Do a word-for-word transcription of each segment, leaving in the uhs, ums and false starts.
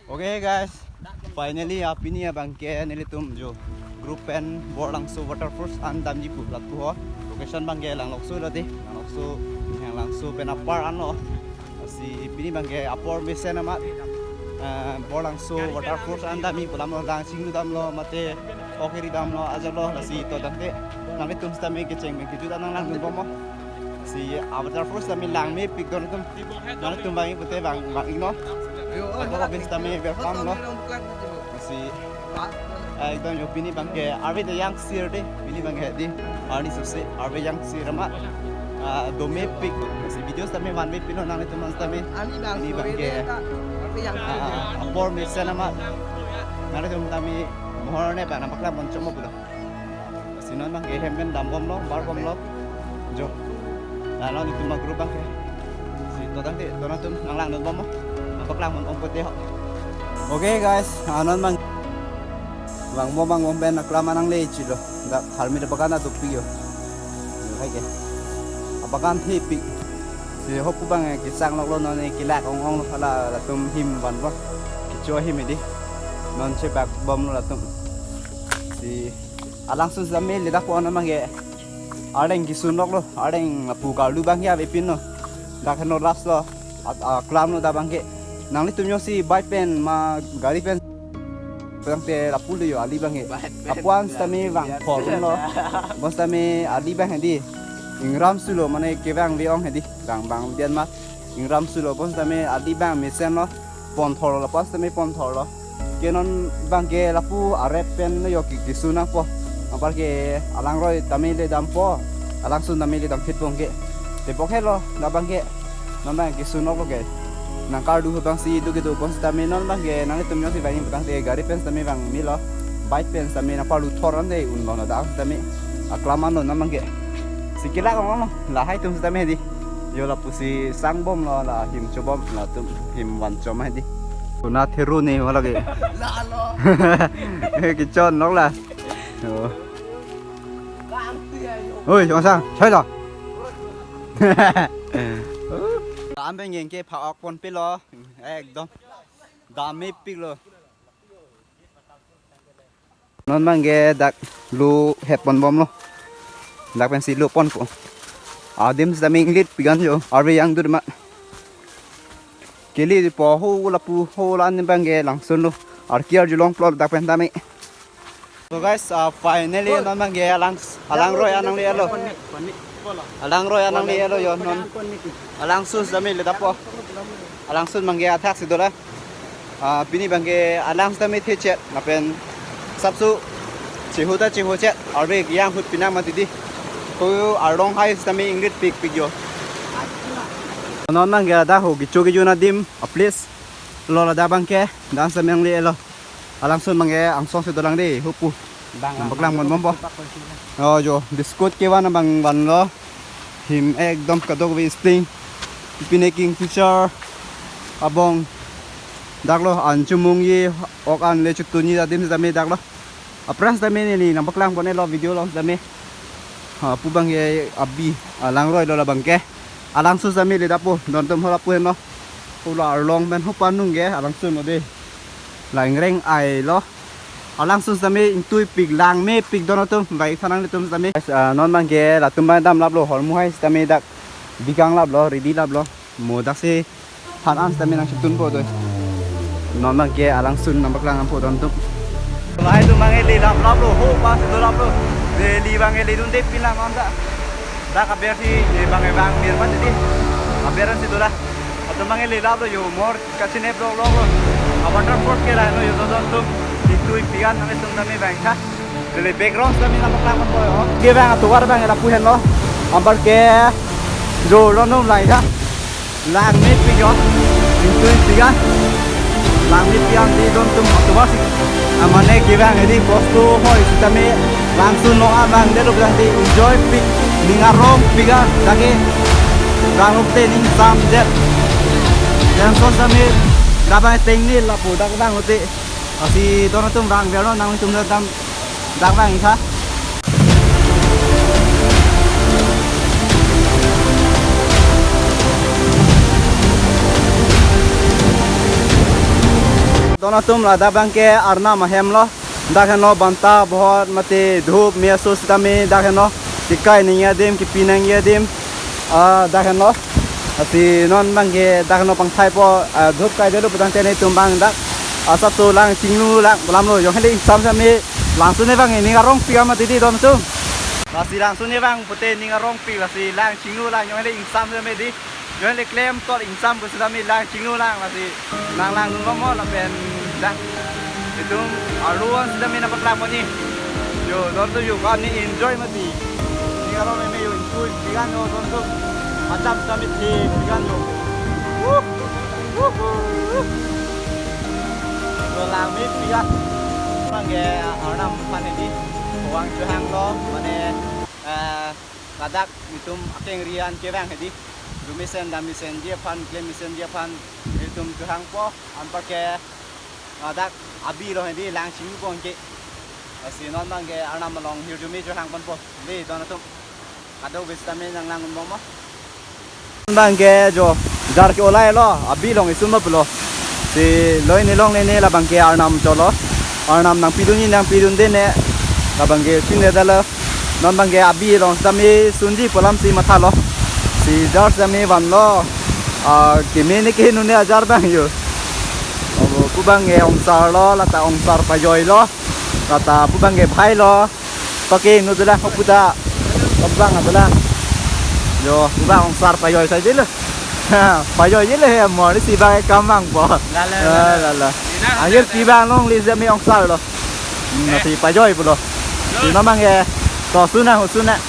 Okay guys, finally apini abangke nelitum jo group pen Borlangso waterfalls an damji pu lapu ho. Location abangke Langlokso lo dei, Langlokso, Hanglangso pen apar anlo. Lasi pini abangke apor mesen amat, eh, Borlangso waterfalls an damji pu alam lo, lang chinglu damlo mate ok keri damlo ajalo, lasi to dangte nanglitum sitame kecheng pen kejut an nanglangdun bom mo. Si a waterfalls sitame langmepik don atum. Nanglitum vang pute vang vang-iknon. Ako abin sitame welcome lo. Si, ah, ekdom jo pini abangke arve ta yangsir dei. Pini abangke dei, arni suse arve yangsir amat. Ah, domepik. Si video sitame vanmepik non, nanglitum an sitame. Pini abangke, ah, apor mesen amat. Nanglitum sitame mohor ne bang nangpaklang pon chom mo pulo. Si non abangke hem pen dam bomlo, bar bomlo. Jo. Lalu itum a group abangke. Si to dangte, to nangtum nanglangdun bom mo. Nangpaklang pon bom pute ho. Okay guys, ah, non abang vang bom vang bom pen aklam an nangle chilo. Dak harmi abagan ta dopik jo. Hai ke. Abagan thepik. Si hopu abang, eh, kesang loklo, non, eh, kelak ong ong lo, hala latum him vanpo. Kecho him dei. Non chebak bomlo latum. Si alangsun sitame le dak po non abangke. Arleng kesun loklo, arleng lapu karlu abangke avepinlo. Dak heno last lo, at, aklam lo dak abangke. Nanglitum jongsi bike pen ma gari pen, tangte lapu le jo ali abangke. Bike pen apuan sitame vang thor lo. Bon sitame ali abang dei. Ingram sulo mane kevang ve-ong dei. Vang vang dian ma. Ingram sulo bon sitame ali abang mesen lo. Pon thor lo, lapu sitame pon thor lo. Ke non abangke lapu arep pen jo ke kesun nangpo. Apar ke alangroi tame le dampo. Alangsun tame le dam thit abangke. Tebok helo, dak abangke. Non abang kesun noklo ke. Nangkardu abang si do kedo bon sitame non abangke. Nanglitum jongsi vang putangte gari pen sitame vang melo. Bike pen sitame nangparlu thor ante unlo na dak sitame. Aklam anlo non abangke. Si kelak ong lo. Lahai atum sitame dei. Jo lapusi sang bomlo, la him cho bom, latum him van chom dei. Kuna theru ne wala ke. Lalo. Eh, kechon nok la. Oh. Oi, Jong Sang, chai lo. Dam pen jeng ke pha-ok ponpe lo. Ekdom. Damepik lo. Non abangke dak lo het pon bomlo. Dak pensi lo ponpo. Adim sitame inglitpik an jo. Arve yangdun ma. Kelipo ho lapu ho la-an abangke langsun lo. Arki arjulong plot dak pen tame. So guys, uh, finally non abangke alang alangroi an nangle-etlo. Alangroi an nangle-etlo jo non. Alangsun sitame le dampo. Alangsun abangke athak si dolang. Ah, pini abangke alang sitame thechet, lapen sapso cheho ta cheho chet, arve yang ahut pinang mati dei. Ko arlong hai sitame inglitpikpik jo. Non abangke dak ho kecho kejun adim, a place lo ladak abangke, dan sitame nangle-etlo. Alangsun abangke angsong si dolang dei, hopu. Bang, nangpaklang pon bompo. Oh jo, biscuit kevan abang vanlo. Him ekdom kadokave sting. Pine kingfisher abong. Dak lo an chomong ji, ok an le chotun ji adim sitame dak lo. Aphrang sitame neli nangpaklang pon-etlo video along sitame. Ha, pu abangke abi, alangroi lo la abangke. Alangsun sitame le dampo, don atum ho lapu henlo. Ho la arlong pen ho panung ke, alangsun lo dei. La ingreng ai lo. Alangsun sitame ingtuipik langmepik don atum, vang-ik tha nanglitum sitame. Guys, ah, non abangke latum abang damlaplo, hormu hai sitame dak bikang laplo, ready laplo. Mo dak si han an sitame nangchotun po doi. Non abangke alangsun nangpaklang dampo don atum. Lahai atum abangke le laplaplo, ho pa si dolaplo. Le le abangke ledunde pin lam an ta. Dak aber si le abangke vang mir mati dei. Aber an si dolang. Atum abangke le laplo jo mor. Kachine vlog vlog lo. A waterfall ke lahai lo jo don atum. Ingtuipik an nanglitum sitame vang-ik tha. Neli background sitame nangpaklang ponpo jo. Kevang atovar abang lapu henlo. Anparke jo lo non lang-ik tha. Langmepik jo. Ingtuipik an. Langmepik an dei don atum atovar si. Amane kevang dei kosto hoi sitame. Langsun lo abang dei lo abang dei enjoypik. Ning arongpik an. Dak ke vang lote ning samjet. Langsun sitame dak abang tengne lapu dak vang lote. Lasi don atum vang vernon nanglitum dam dak vang-ik tha. Don atum, ladak abangke arnam ahem lo. Dak henlo banta, bohot mate dhup, me aso sitame dak henlo. Kekai nangji adim, kepi nangji adim. Ah, dak henlo. Lasi non abangke dak henlo pangthaipo, ah, dhup kaidelo putangte netum abang dak. Asapso lang chinglu lang, pu alam lo, jong heli ingsam sitame langsun abang ining arong pik amat di don atum. Lasi langsun abang pute ining arong pik, lasi lang chinglu lang, jong heli ingsam sitame di. Jong heli klem tol ingsam pu sitame lang chinglu lang, lasi nang langdun mo lapen dak. Itum arlo an sitame nangpaklangpo ni. Yo, don atum yo, kani enjoy mati. Ining arong meme yo, ingkui pik an yo don atum. Macam sitame the pik an yo. Wuh, wuh, wuh. Yo, langme pik an. Abangke arnam aphan hedi. Kevang chohanglo, mane, eh, ladak itum akengri an kevang hedi. Arjumesen dammesenji aphan, klemmesenji aphan itum chohangpo, anparke ladak abi lo hedi, lang chinglu abangke. Lasi non abangke arnam along hirjume chohangponpo. Di don atum, kadokave sitame nang langdun mo. Abangke jo, jar ke-olai lo, abi along isun lo pulo. Si loi ne longle ne labangke arnam cholo. Arnam nangpidunji nangpidunde ne. Labangke pindedetlo. Non abangke abi along sitame sunji pu alam si mathalo. Si jar sitame vanlo. Ah, keme ne keheno ne ajar abang yo. Abo pu abangke ongsar lo, lata ongsar pajoi lo. Lata pu abangke bhai lo. Pake nu dolang, ho puta. Abang dolang. Yo, abang ongsar pajoi saidelo. Ha, pajoijelo he, mori si abang kamang po. Lala, Ah, lala. Lala. Ina, Akhir lala. Si abang longle sitame ongsar lo. Hmm, Eh. Si pajoi pulo. Si Lala. Mamang ke. To sun nang, sun nang.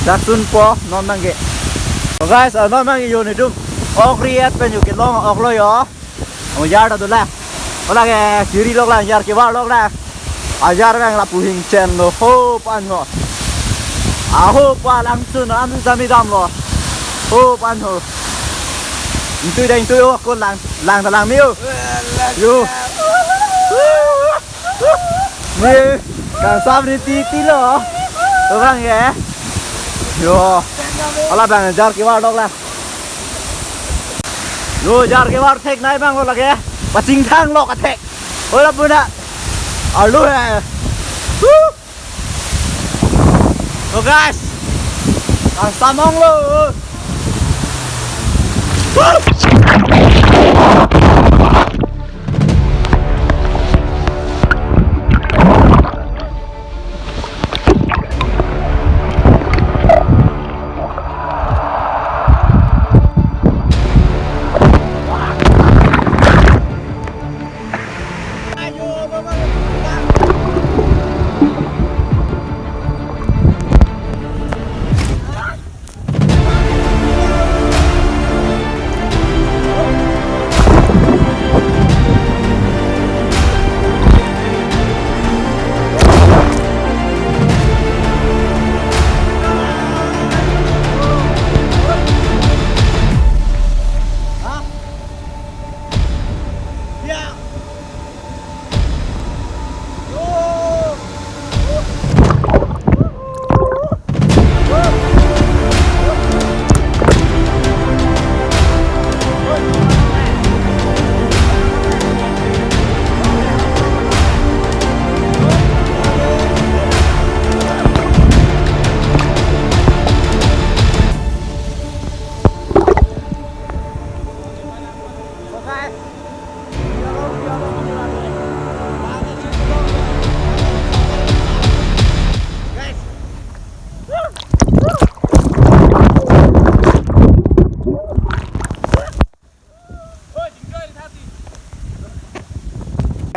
Dak sunpo, non abangke. So guys, ah, non abangke yo netum. Ok ri-et pen yo kelong ok lo yo. Amo ajar ta dolang. Ola ke kiri lok lang, ajar kevar lok lang. Ajar abang lapu hingchen lo, ho pan ho. Aho pa langsun, amu sami damlo. Ho pan ho. Ingtui dang ingtui, oh, ko lang, lang ta lang ni, oh. Yo. Ni, kangsam ni titi lo. Abangke. Yo. Ola abang ajar kevar lok lang. Yo, ajar kevar thek nai abang lo lake. Pachingthang lo kathek. Ola puna. Arlo he. Woo! So guys, kangsam ong lo.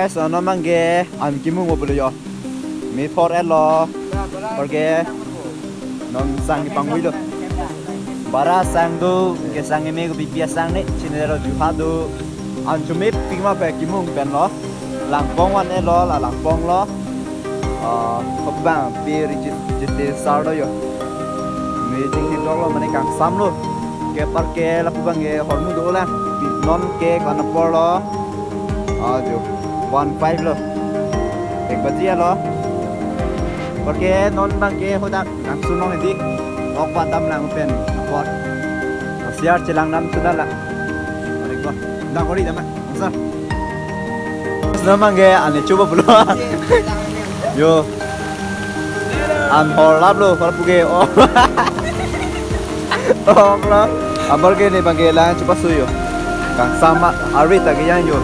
Guys, non abangke an kimung pulo yo. Mi thor elo. Porque non sang kepangvoi lo. Bara sang do, kesang eme ko bibia sang ne, chinero juha do. An chumip pima pe kimung pen lo. Langpong van elo, la langpong lo. Ah, hobang pe ri chit chit sar lo yo. Mi chingki dok lo mane kangsam lo. Ke parke lapu abangke hormu do lang. Pi non ke kan apor lo. Ah, jo. One five lo. Ek baji alo. Parke non abangke hodak langsun long edi. Ok patam lang pen apor. Siar chelang nam sudah lah. Mari ko. Dak kori dama. Masa. Sino mangke ani chuba pulo. Yo. An hor laplo, hor puke. Oh. Oh, lo. Abor ke ne bangke la chuba suyo. Kangsam ma arve ta ke yang yo.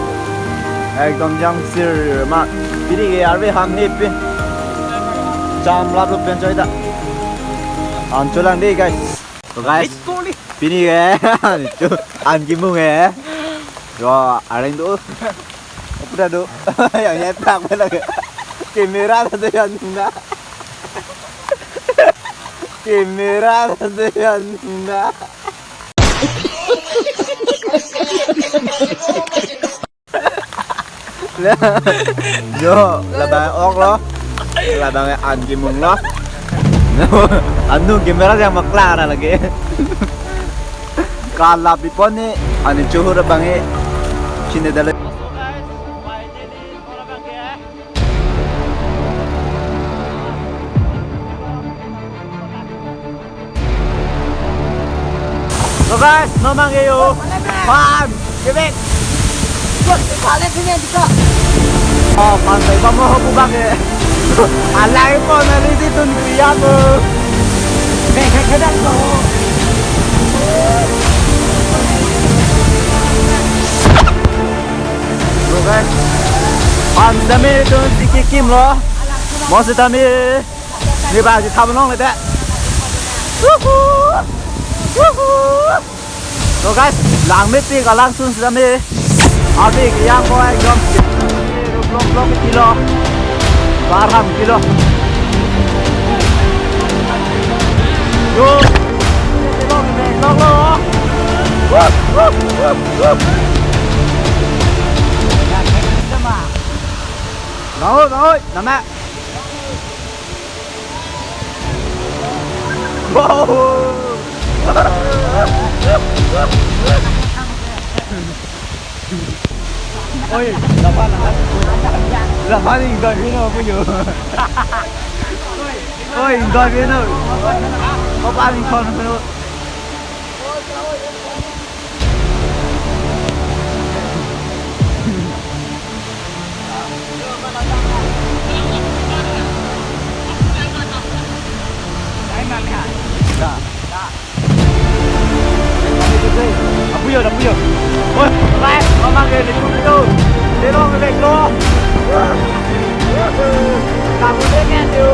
Ekdom yang sir ma. Pini ke arve ham ne pi. Jam laplo pen choi ta. An cholang dei, guys. So, guys, pini ke an kemung ke. Yo, areng do. Apa dah do? Yang nyetak apa lagi? Kamera ta do yang nuna. Kamera ta do yang nuna. Yo, labang ok lo. Labang an kemung lo. Anu kamera yang maklar lagi. Kalap ipon ni, ani chuhur abang e. Sini dalam. So guys, no mangke yo. Pan, kebek. Oh, pan sai pa mo ho kubak ke. Alai ko na ridi tun kriya ko. Bek ke kedak ko. So guys, pan sitame tun siki kim lo. Mo sitame. Ni ba ji tham long le te. Woohoo! Woohoo! So guys, langmepik alang sun sitame. Abi ke yang ko ekdom. Blok blok kilo. Bar ham kilo. Yo. Long lo. Woo, woo, woo, woo. Bangun, bangun, nama. Wow. Oi, lapan, lapan. Lapan ingdoi pino puyo. Oi, ingdoi pino. Lapan ingkon pino. Apuyo, apuyo. Oi, bye. Mama ke di situ. Dia lo ngelek lo. Kamu dengar tu.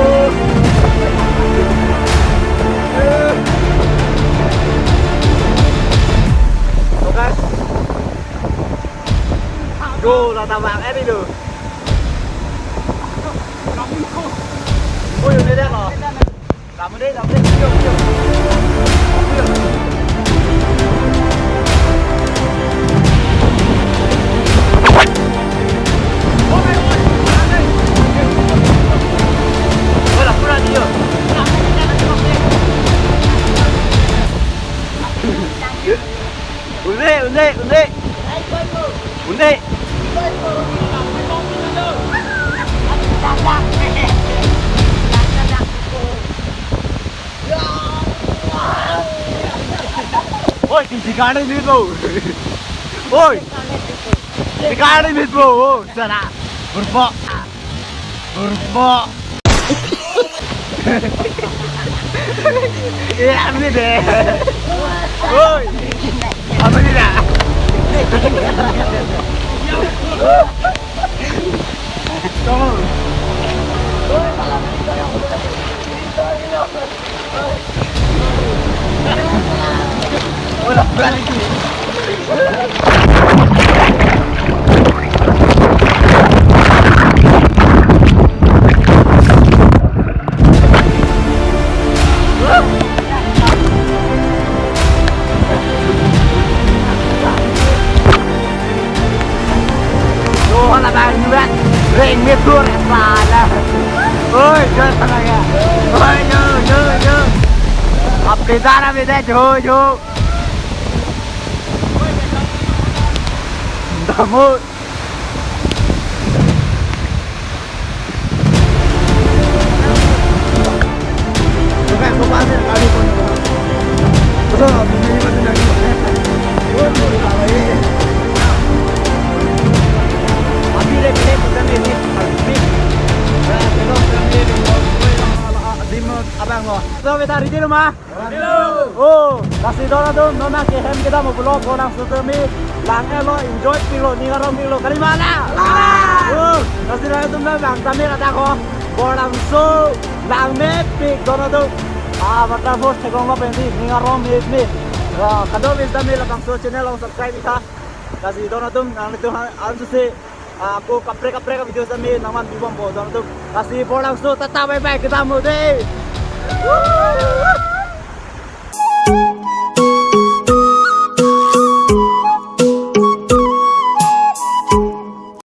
Oke. Go, la tabang eh dulu. Oi, ini dia lo. Kamu deh, kamu deh, video, video. Video. Oi, oi, oi. Oi, la pura dia. Unde, unde, unde. Unde. Oi, di sigari ni lo. Oi. Sigari ni lo. Oh, sana. Berbok. Berbok. Iya, apa ni deh? Oi. Apa ni dah? Tolong. Yo, hala bang, ni bang. Ring ni tur, eh, pala. Oi, jual pala ya. Oi, yo, yo, yo. Apa dah, apa dah, jo, jo. Damut. Ma? Oh, lasi don atum non nangkehem kedam vlog Borlangso tame lang-etlo, enjoy piklo, ning arong piklo, kali ma la? Oh, lasi don atum nang lang tame kata ko. Borlangso langmepik don atum. Ah, waterfall theklonglo pen si, ning arong mepik. Ah, kado-an tame labangso channel along subscribe ik tha. Lasi don atum nanglitum an-, ansi, ah, ako kaprek kaprek a-video tame nangvanpi bompo don atum. Lasi Borlangso, tata bye bye, kedam mo dei.